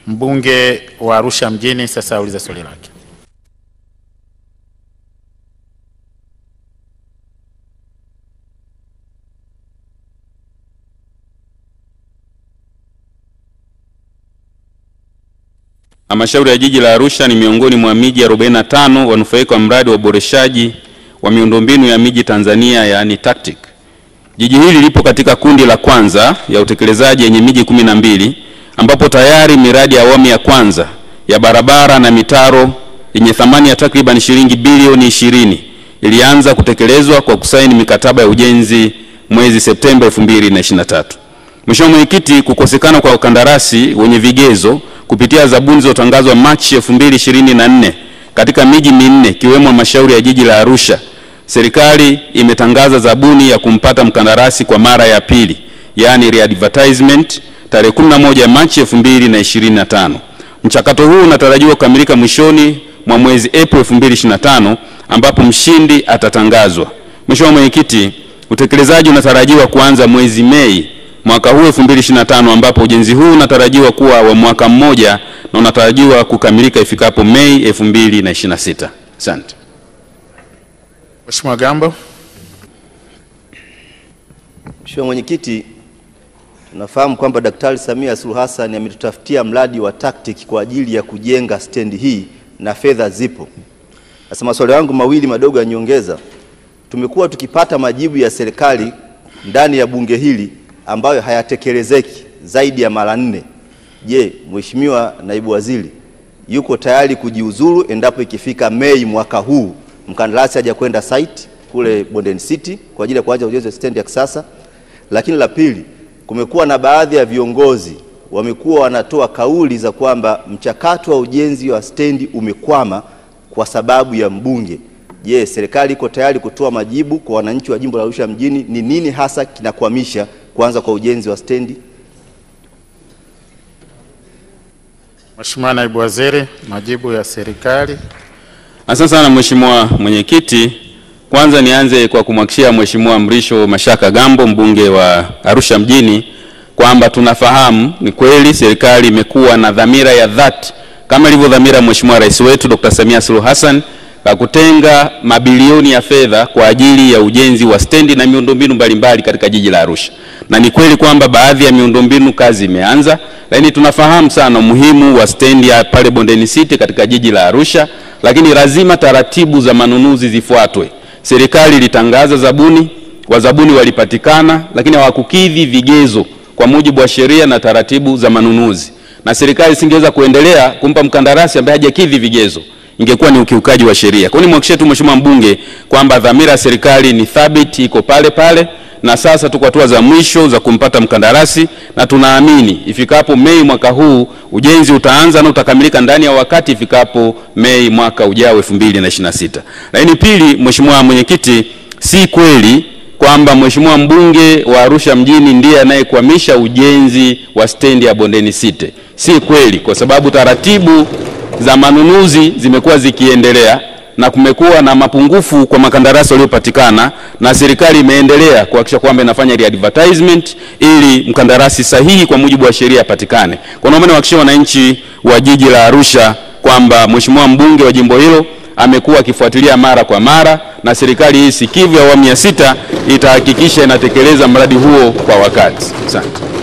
Mbunge wa Arusha mjini sasa aulize swali lake. Halmashauri ya jiji la Arusha ni miongoni mwa miji 45 wanufaika wa mradi wa uboreshaji wa miundombinu ya miji Tanzania, yaani TACTIC. Jiji hili lipo katika kundi la kwanza ya utekelezaji yenye miji 12, ambapo tayari miradi ya awamu ya kwanza ya barabara na mitaro yenye thamani ya takriban shilingi bilioni 20 ilianza kutekelezwa kwa kusaini mikataba ya ujenzi mwezi Septemba 2023. Mheshimiwa Mwenyekiti, kukosekana kwa wakandarasi wenye vigezo kupitia zabuni zilizotangazwa Machi 2024 katika miji minne ikiwemo halmashauri ya jiji la Arusha, serikali imetangaza zabuni ya kumpata mkandarasi kwa mara ya pili, yani readvertisement, tarehe 11 Machi 2025. Mchakato huu unatarajiwa kukamilika mwishoni mwa mwezi Aprili 2025, ambapo mshindi atatangazwa. Mheshimiwa Mwenyekiti, utekelezaji unatarajiwa kuanza mwezi Mei mwaka huu 2025, ambapo ujenzi huu unatarajiwa kuwa wa mwaka mmoja na unatarajiwa kukamilika ifikapo Mei 2026. Asante. Mheshimiwa Gambo. Mheshimiwa Mwenyekiti, tunafahamu kwamba Daktari Samia Suluhu Hassan ametutafutia mradi wa TACTIC kwa ajili ya kujenga stendi hii na fedha zipo. Sasa maswali yangu mawili madogo ya nyongeza. Tumekuwa tukipata majibu ya serikali ndani ya bunge hili ambayo hayatekelezeki zaidi ya mara 4. Je, Mheshimiwa Naibu Waziri yuko tayari kujiuzuru endapo ikifika Mei mwaka huu mkandarasi hajakwenda site kule Bondeni City kwa ajili ya kuanza ujenzi wa stendi ya kisasa? Lakini la pili, kumekuwa na baadhi ya viongozi wamekuwa wanatoa kauli za kwamba mchakato wa ujenzi wa stendi umekwama kwa sababu ya mbunge. Je, serikali iko tayari kutoa majibu kwa wananchi wa jimbo la Arusha mjini ni nini hasa kinakwamisha kuanza kwa ujenzi wa stendi? Mheshimiwa Naibu Waziri, majibu ya serikali. Asante sana Mheshimiwa Mwenyekiti. Kwanza nianze kwa kumhakikishia Mheshimiwa Mrisho Mashaka Gambo, mbunge wa Arusha mjini, kwamba tunafahamu ni kweli serikali imekuwa na dhamira ya dhati kama ilivyo dhamira Mheshimiwa Rais wetu Dr. Samia Suluhu Hassan kwa kutenga mabilioni ya fedha kwa ajili ya ujenzi wa stendi na miundombinu mbalimbali katika jiji la Arusha. Na ni kweli kwamba baadhi ya miundombinu kazi imeanza, lakini tunafahamu sana umuhimu wa stendi ya pale Bondeni City katika jiji la Arusha, lakini lazima taratibu za manunuzi zifuatwe. Serikali ilitangaza zabuni, wazabuni walipatikana, lakini hawakukidhi vigezo kwa mujibu wa sheria na taratibu za manunuzi. Na serikali isingeweza kuendelea kumpa mkandarasi ambaye hajakidhi vigezo, ingekuwa ni ukiukaji wa sheria. Kwa hiyo nimhakikishie tu Mheshimiwa mbunge kwamba dhamira ya serikali ni thabiti, iko pale pale, na sasa tuko hatua za mwisho za kumpata mkandarasi, na tunaamini ifikapo Mei mwaka huu ujenzi utaanza na utakamilika ndani ya wakati ifikapo Mei mwaka ujao 2026. Lakini pili, Mheshimiwa Mwenyekiti, si kweli kwamba Mheshimiwa mbunge wa Arusha mjini ndiye anayekwamisha ujenzi wa stendi ya Bondeni City. Si kweli, kwa sababu taratibu za manunuzi zimekuwa zikiendelea na kumekuwa na mapungufu kwa makandarasi waliopatikana, na serikali imeendelea kuhakikisha kwamba inafanya readvertisement ili mkandarasi sahihi kwa mujibu wa sheria apatikane. Kwa hiyo naomba wananchi wa jiji la Arusha kwamba Mheshimiwa mbunge wa jimbo hilo amekuwa akifuatilia mara kwa mara, na serikali hii sikivu ya awamu ya 6 itahakikisha inatekeleza mradi huo kwa wakati. Asante.